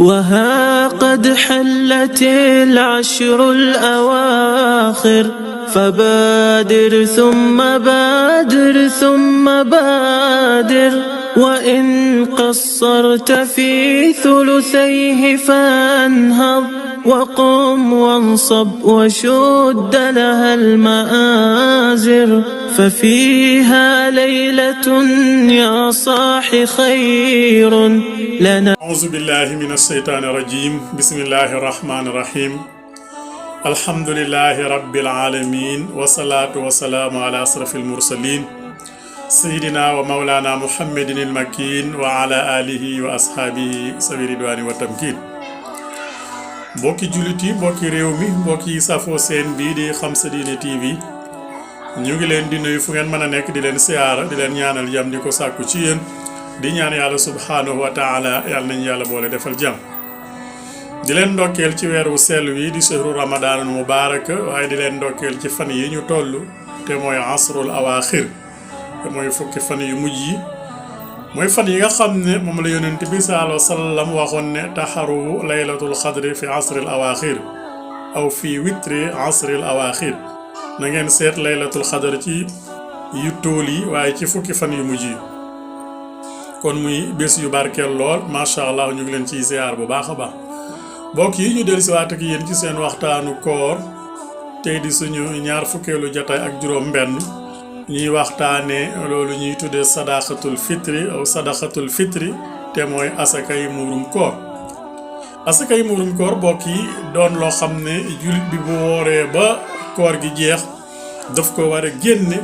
وها قد حلت العشر الأواخر فبادر ثم بادر ثم بادر وإن قصرت في ثلثيه فانهض وقم وانصب وشد لها المآزر ففيها ليلة يا صاح خير لنا. أعوذ بالله من الشيطان الرجيم. بسم الله الرحمن الرحيم. الحمد لله رب العالمين والصلاة والسلام على أشرف المرسلين سيدنا ومولانا محمد المكين وعلى آله وأصحابه سوي الرضوان والتمكين. mbokki jullit yi mbokki réew mi mbokki safo seen bii di Khamsa Dine TV ñu ngi leen di nuyu fu ngeen mën a nekk di leen siyaara di leen ñaanal jàmm di ko sàkku ci yéen di ñaan yàlla subhanahu wa taala yàlla nañu yàlla boole defal jàmm di leen ndokkeel ci weeru sell wi di shahru ramadanul mubarak waaye di leen ndokkeel ci fan yi ñu toll te mooy asrul awaaxir te mooy fukki fan yu mujj yi mooy fan yi nga xam ne moom la yonent bi sallallahu alayhi wa sallam waxoon ne taxaru laylatul xadri fi asril awaaxir aw fi witri asril awaaxir na ngeen seet laylatul xadr ci yu tool yi waaye ci fukki fan yu mujj yi kon muy bés yu barkeel lool macha allah ñu ngi leen ciy ziar bu baax a baax mbokk yi ñu dellusiwaat ak yéen ci seen waxtaanu koor tey di suñu ñaar fukkeelu jotaay ak juróom benn ñuy waxtaane loolu ñuy tuddee sadaqatul fitri aw sadaqatul fitri te mooy asakay muurum koor. asakay muurum koor mbokk yi doon loo xam ne jullit bi bu wooree ba koor gi jeex daf ko war a génne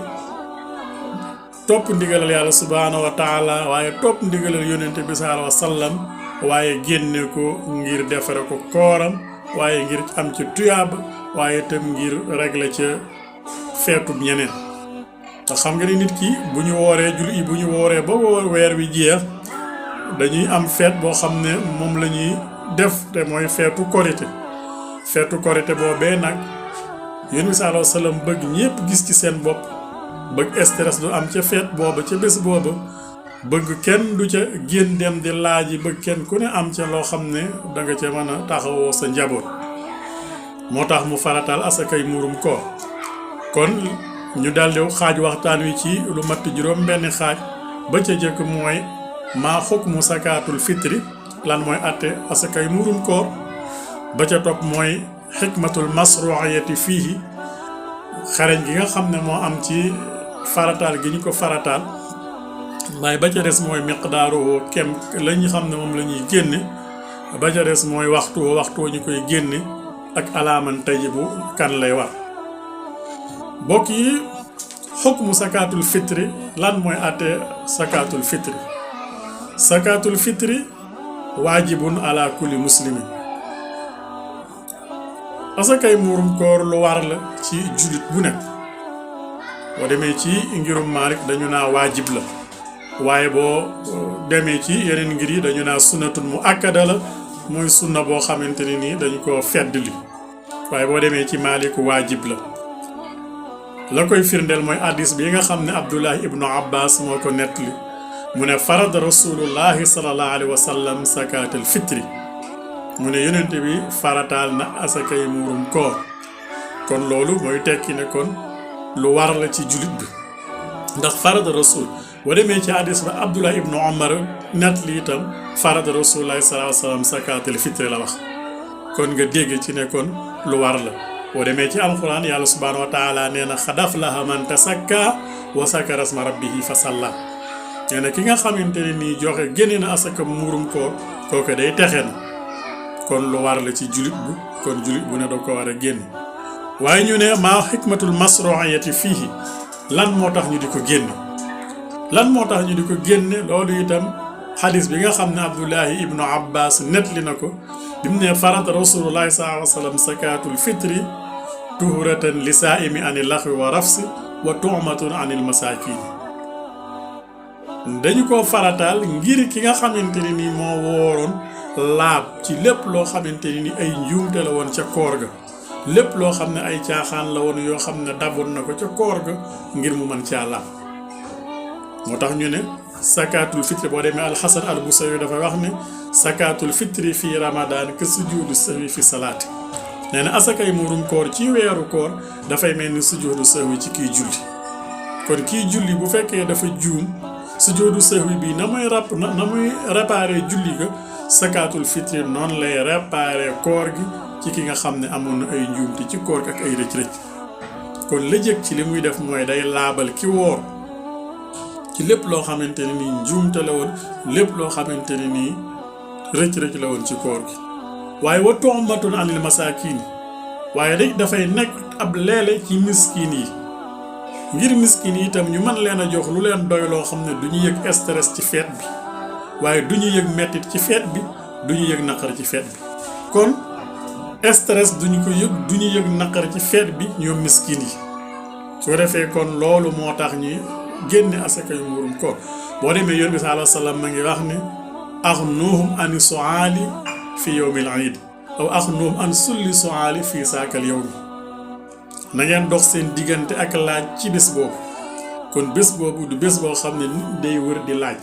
topp ndigalal yàlla subhanahu wa taala waaye topp ndigalal yonente bi sallallahu alayhi wa sallam waaye génne ko ngir defare ko kooram waaye ngir am ci tuyaaba waaye itam ngir régler ca feetu ñeneen. te xam nga ni nit ki bu ñu wooree jullit yi bu ñu wooree ba weer wi jeex dañuy am feet boo xam ne moom la ñuy def te mooy feetu korite. feetu korite boobee nag yonent bi sallallahu alayhi wa sallam bëgg ñépp gis ci seen bopp bëgg stress du am ca feet booba ca bés booba bëgg kenn du ca génn dem di laaji bëgg kenn ku ne am ca loo xam ne danga ca mën a taxawoo sa njaboot moo tax mu faratal asakay muurum koor. kon ñu daldi xaaj waxtaan wi ci lu mat juróom benn xaaj ba ca jëkk mooy maa xukmu sakaatul fitri lan mooy àtte asakay muurum koor ba ca topp mooy xikmatul masru'iyati fiihi xarañ gi nga xam ne moo am ci farataal gi ñu ko farataal waaye ba ca des mooy miqdaaru kem la ñu xam ne moom la ñuy génne ba ca des mooy waxtu ñu koy génne ak alaaman tajibu kan lay war. mbokk yi xukmu sakaatul fitri lan mooy àtte sakaatul fitri. sakaatul fitri waajibun ala kulli muslimin asakay muurum koor lu war la ci jullit bu nekk boo demee ci ngirum Maalik dañu naa waajib la waaye boo demee ci yeneen ngir yi dañu naa sunnatun mu akkada la mooy sunna boo xamante ne nii dañu ko feddli waaye boo demee ci Maalik waajib la koy firndeel mooy hadiis bi nga xam ne Abdullahi ibnu Abbas moo ko nettali mu ne farada rasulullahi sallallahu alayhi wa sallam sakaatal fitri mu ne yonent bi farataal na asakay muurum koor kon loolu mooy tekki ne kon lu war la ci jullit bi ndax farada rasul boo demee ci hadis ba Abdullah ibnu Umar net li itam farada rasulullahi sallallahu alayhi wa sallam sakaatal fitri la wax kon nga dégg ci ne kon lu war la. boo demee ci alquran yàlla subhanahu wa taala nee na xad aflaha man tasakka wa sakara asma rabbihi fa salla nee na ki nga xamante ne nii joxe génne na asaka muurum koor kooku day texe na kon lu war la ci julit bu kon julit bu ne da ko war a génne waaye ñu ne maa xikmatul masru'iyati fiihi lan moo tax ñu di ko génne loolu itam xadis bi nga xam ne Abdullahi ibnu Abbas nettali na ko bi mu ne farata rasulullahi sallallahu alayhi wa sallam sakaatul fitri tuhuratan li saa'imi anil laxwi wa rafsi wa tu'matun anil masaakin dañu ko farataal ngir ki nga xamante ne ni moo wooroon laab ci lépp loo xamante ne ni ay njuumte la woon ca koor ga lépp loo xam ne ay caaxaan la woon yoo xam ne daboon na ko ca koor ga ngir mu mën caa laab moo tax ñu ne sakaatul fitri boo demee alxasan al busayri dafay wax ne sakaatul fitri fi ramadan ka sujuudu sahwi fi salaati nee na asakay muurum koor ci weeru koor dafay mel ni sujuudu sahwi ci kiy julli kon kiy julli bu fekkee dafa juum sujuudu sahwi bi na muy réparé julli ga sakaatul fitri noonu lay réparé koor gi ci ki nga xam ne amoon na ay njuumte ci koor gi ak ay rëcc-rëcc kon la jëkk ci li muy def mooy day laabal ki woor ci lépp loo xamante ne nii njuumte la woon lépp loo xamante ne nii rëcc-rëcc la woon ci koor gi waaye wa tu'matun anil masaakin waaye day dafay nekk ab leele ci miskin yi ngir miskin yi itam ñu mën leen a jox lu leen doy loo xam ne du ñu yëg stress ci feet bi waaye du ñu yëg mettit ci feet bi du ñu yëg naqar ci feet bi kon stress duñu ko yëg du ñu yëg naqar ci feet bi ñoom miskin yi soo defee kon loolu moo tax ñi génne asakay muurum koor boo demee Yonent bi sallallahu alayhi wa sallam ma ngi wax ne aghnuhum ani su'ali fi yawmil iid aw aghnuhum an sulli su'ali fi saakal yawmi na ngeen dox seen diggante ak laaj ci bés boobu kon bés boobu du bés boo xam ne nit day wër di laaj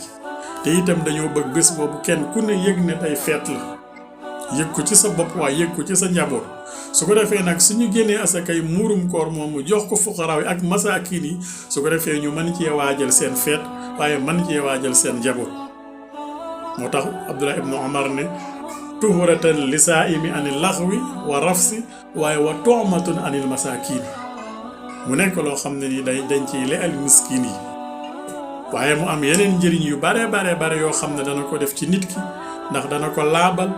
te itam dañoo bëgg bés boobu kenn ku ne yëg ne tey feet la yëg ko ci sa bopp waaye yëg ko ci sa njaboot su ko defee nag suñu génnee asakay muurum koor moomu jox ko fuqaraaw yi ak masaakin yi su ko defee ñu mën cee waajal seen feet waaye mën cee waajal seen njaboot moo tax Abdullah ibnu Umar ne tuhuratan lisaa'imi anil laxwi wa rafsi waaye wa tu'matun anil masaakin mu nekk loo xam ne ni dañ ciy le'al miskin yi waaye mu am yeneen njëriñ yu bare yoo xam ne dana ko def ci nit ki ndax dana ko laabal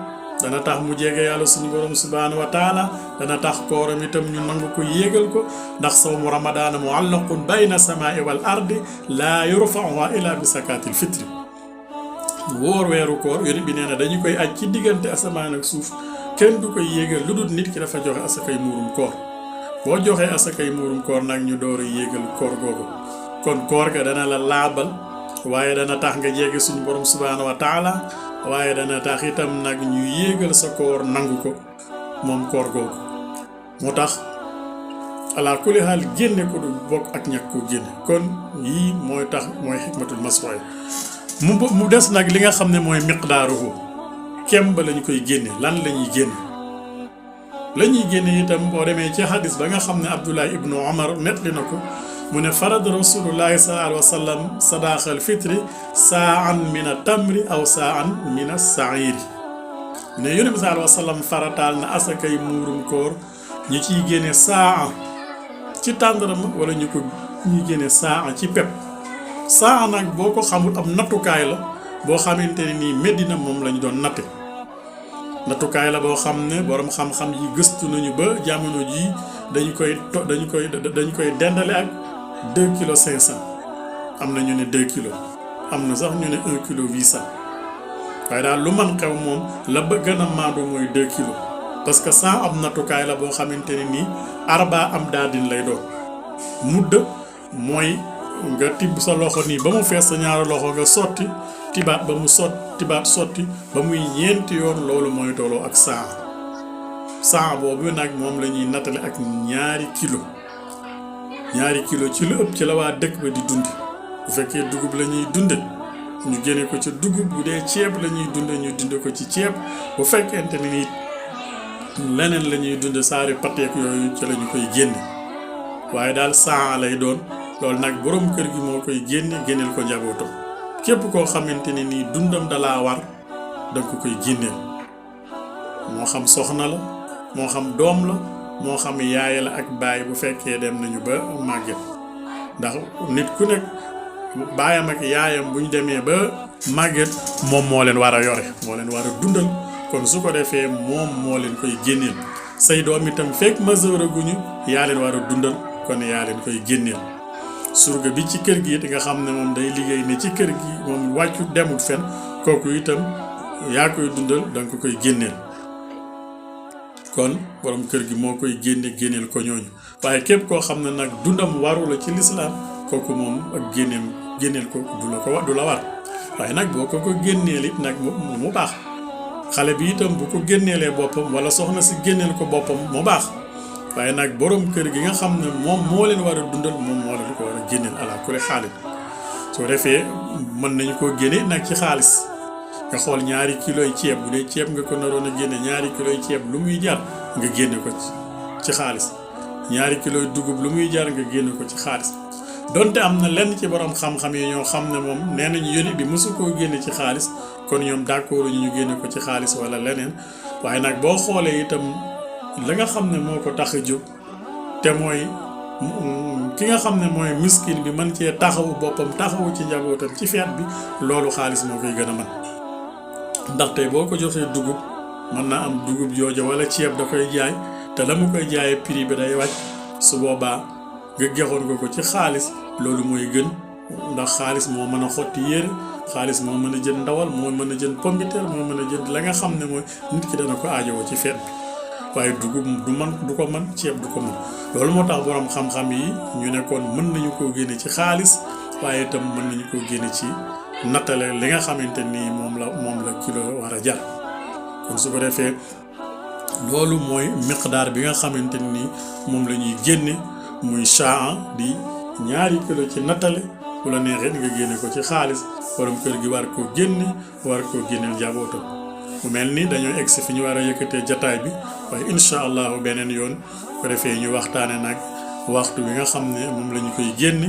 dana tax mu jege yàlla suñu borom subhanahu wa taala dana tax kooram itam ñu nangu ko yéegal ko ndax sawmu ramadaana muallaqun bayna samaa'i wal ardi laa yurfa'uha illa bi sakaatil fitri wóor weeru koor yonent bi nee na dañu koy aj ci diggante asamaan ak suuf kenn du koy yéegal lu dul nit ki dafa joxe asakay muurum koor boo joxee asakay muurum koor nag ñu door a yéegal koor googu kon koor ga dana la laabal waaye dana tax nga jege suñu borom subhanahu wa taala waaye dana tax itam nag ñu yéegal sa koor nangu ko moom koor googu moo tax ala kulli xaal génne ko du bokk ak ñàkk koo génne kon yii mooy tax mooy xikmatul maswaay mu des nag li nga xam ne mooy miqdaaruhu kem ba lañu koy génne lan la ñuy génne itam boo demee ci hadis ba nga xam ne Abdullah ibnu Umar nettali na ko mu ne farad rasulullahi sallallahu alayhi wa sallam sadaqal fitri sa'an min at-tamri aw sa'an min as-sa'iri ne Yonent bi sallallahu alayhi wa sallam farataal na asakay muurum koor ñu ciy génne saa ci tàndarama wala ñu génne saa ci pepp saa nag boo ko xamul am nattukaay la boo xamante ne nii Medina moom lañu doon natte nattukaay la boo xam ne borom xam-xam yi gëstu nañu ba jamono ji dañu koy dendale ak 2 kilo 500 am na ñu ne 2 kilos am na sax ñu ne 1 kilo 800 waaye daal lu man xew moom la ba gën a maandu mooy 2 kilos parce que saa am nattukaay la boo xamante ne nii arba am daadin lay doon mudd mooy nga tibb sa loxo nii ba mu fees sa ñaari loxo nga sotti tibaat ba mu tibaat sotti ba muy ñeenti yoon loolu mooy tolloo ak saa boobu nag moom la ñuy nattale ak ñaari kilo ci lu ëpp ci la waa dëkk ba di dund bu fekkee dugub la ñuy dunde ñu génne ko ci dugub bu dee ceeb la ñuy dunde ñu dunde ko ci ceeb bu fekkente ne ni leneen la ñuy dunde saari pateek yooyu ci la ñu koy génne waaye daal saa lay doon loolu nag borom kër gi moo koy génneel ko njabootam képp koo xamante ne nii dundam dalaa war danga ko koy génneel moo xam soxna la moo xam doom la moo xam yaay la ak baay bu fekkee dem nañu ba màgget ndax nit ku nekk baayam ak yaayam bu ñu demee ba màgget moom moo leen war a yore moo leen war a dundal kon su ko defee moom moo leen koy génneel say doom itam fekk majeur guñu yaa leen war a dundal kon yaa leen koy génneel surga bi ci kër gi it nga xam ne moom day liggéey ne ci kër gi moom wàccu demul fen kooku itam yaa koy dundal danga ko koy génneel kon borom kër gi moo koy génneel ko ñooñu waaye képp koo xam ne nag dundam waru la ci lislaam kooku moom ak génneel ko du la war waaye nag boo ko génneel it nag mu baax xale bi itam bu ko génneelee boppam wala soxna si génneel ko boppam mu baax waaye nag borom kër gi nga xam ne moom moo leen war a dundal moom moo leen ko war a génneel ala kulli xaalis soo defee mën nañu koo génne nag ci xaalis nga xool ñaari kiloy ceeb bu dee ceeb nga ko naroon a génne ñaari kiloy ceeb lu muy jar nga génne ko ci xaalis ñaari kiloy dugub lu muy jar nga génne ko ci xaalis donte am na lenn ci borom xam-xam yi ñoo xam ne moom nee nañu yonent bi mësu koo génne ci xaalis kon ñoom d'accord ñu génne ko ci xaalis wala leneen waaye nag boo xoolee itam la nga xam ne moo ko tax a jóg te mooy ki nga xam ne mooy miskin bi mën cee taxawu boppam taxawu ci njabootam ci feet bi loolu xaalis moo koy gën a mën ndaxte boo ko joxee dugub mën naa am dugub jooja wala ceeb da koy jaay te la mu koy jaayee prix bi day wàcc su boobaa nga joxoon ko ci xaalis loolu mooy gën ndax xaalis moo mën a xotti yére xaalis moo mën a jënd ndawal moo mën a jënd pombiteer moo mën a jënd la nga xam ne mooy nit ki dana ko aajowoo ci feet bi waaye dugub du ko mën ceeb du ko mën loolu moo tax borom xam-xam yi ñu nekkoon mën nañu koo génne ci xaalis waaye itam mën nañu koo génne ci nattale li nga xamante ni moom la kilo war a jar kon su ko defee loolu mooy miqdaar bi nga xamante ni moom la ñuy génne muy chaa di ñaari kilo ci nattale bu la neexee nga génne ko ci xaalis borom kër gi war koo génneel njabootam mu mel ni dañoo egsi fi ñu war a yëkkatee jataay bi waaye incha allahu beneen yoon ko defee ñu waxtaane nag waxtu bi nga xam ne moom la ñu koy génne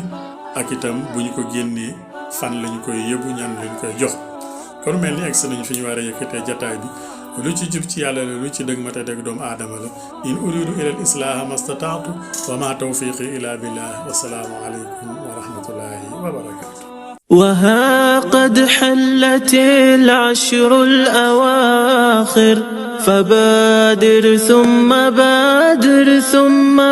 ak itam bu ñu ko génnee fan la ñu koy yóbbu ñan lañ koy jox kon mel ni egsi nañu fi ñu war a yëkkatee jataay bi lu ci jub ci yàlla la lu ci dëgg mate dëgg doomu aadama la in uridu ila al islaha mastataatu wa ma tawfiqi ila billah wasalaamu aleykum wa rahmatullahi wa barakatuh وها قد حلت العشر الأواخر فبادر ثم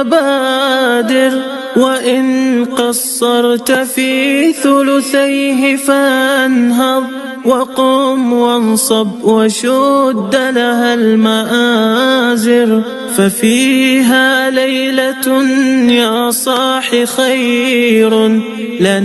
بادر وإن قصرت في ثلثيه فانهض وقم وانصب وشد لها المآزر ففيها ليلة يا صاح خير لنا